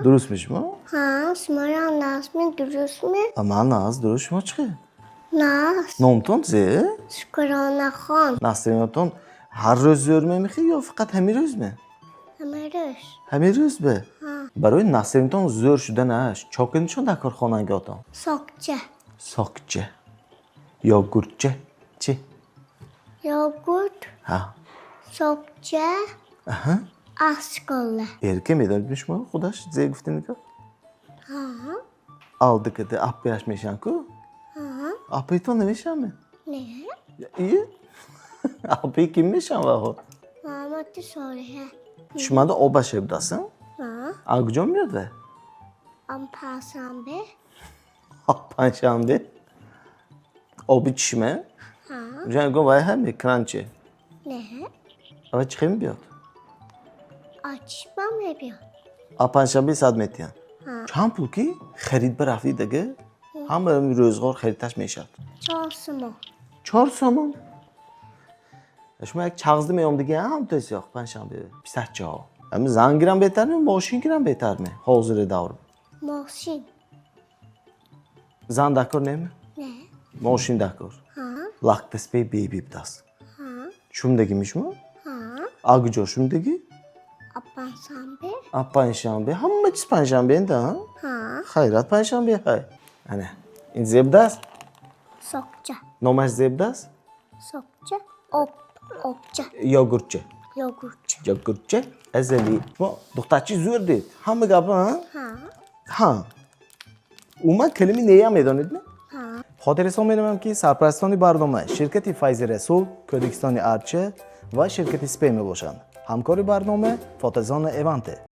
Дуруст мешумо? Ҳа, шуморо нағзми, дурустми? Ман нағз, дуруст, шумо чӣ? Нағз. Номтон зе? Шукронахон. Настроениятон ҳар рӯз зӯр мемехӣ ё фақат ҳамин рӯз ме? Ҳама рӯз. Ҳамин рӯз бе? Ҳа. Барои настроениятон зӯр шуданаш чо кунед дар корхонагиотон? Сокча. Сокча, йогуртча чӣ? Йогурт. Ҳа. Сокча. Аҳа. Аскола. Эрка медонед шумо худаш зе гуфтеника? Ҳа. Алдикада аппаяш мешаванд ку? Ҳа. Аппаитон намешаванд? Не. Ие, аппаи ким мешаванд ваҳо? Муҳаммади Солиҳа. Шумада обаше будастам? Ҳа. А куҷо меёд вай? Ам панҷшанбе. Панҷшанбе оби чишма? Ҳа. Ҷангон вай ҳаме кранче? Не. Ава чӣ хел мебиёд? Ачишма мебиёд. А панҷшанбе сад метиҳанд? Ҳа. Чанд пул ки харид ба рафтӣ дага, ҳама рӯзғор харидташ мешавад? 4 сомон. 4 сомон. Шумо як чағзда меом дига, ҳам тесёх панҷшанбе писарчаҳо. Ами зан гирам беҳтар ме, мошин гирам беҳтар ме ҳозири давр? Мошин. Зан дакор неме? Не. Мошин дакор? Ҳа. Лактаспе беби будаст. Ҳа. Шумдагими шумо? Ҳа. А куҷо шумдагӣ? А панҷшанбе. А панҷшанбе, ҳама чиз панҷшанбе да? Ҳа. Хайрат, панҷшанбе ҳай. Ана ин зебдаст? Сокча. Номаш зебдаст? Сокча. Об, обча. Йогуртча. Йогуртча. Йогуртча азали. Шумо духтарчи зӯр дид ҳама гапа, ҳа? Ҳа. Ҳа, умуман калими неям медонед ме? Ҳа. Хотиррасон менамоям, ки сарпарастони барнома ширкати Файзи Расул, Кӯдакистони Арча ва ширкати Спей мебошанд. Ҳамкори барнома фотозона Эванте.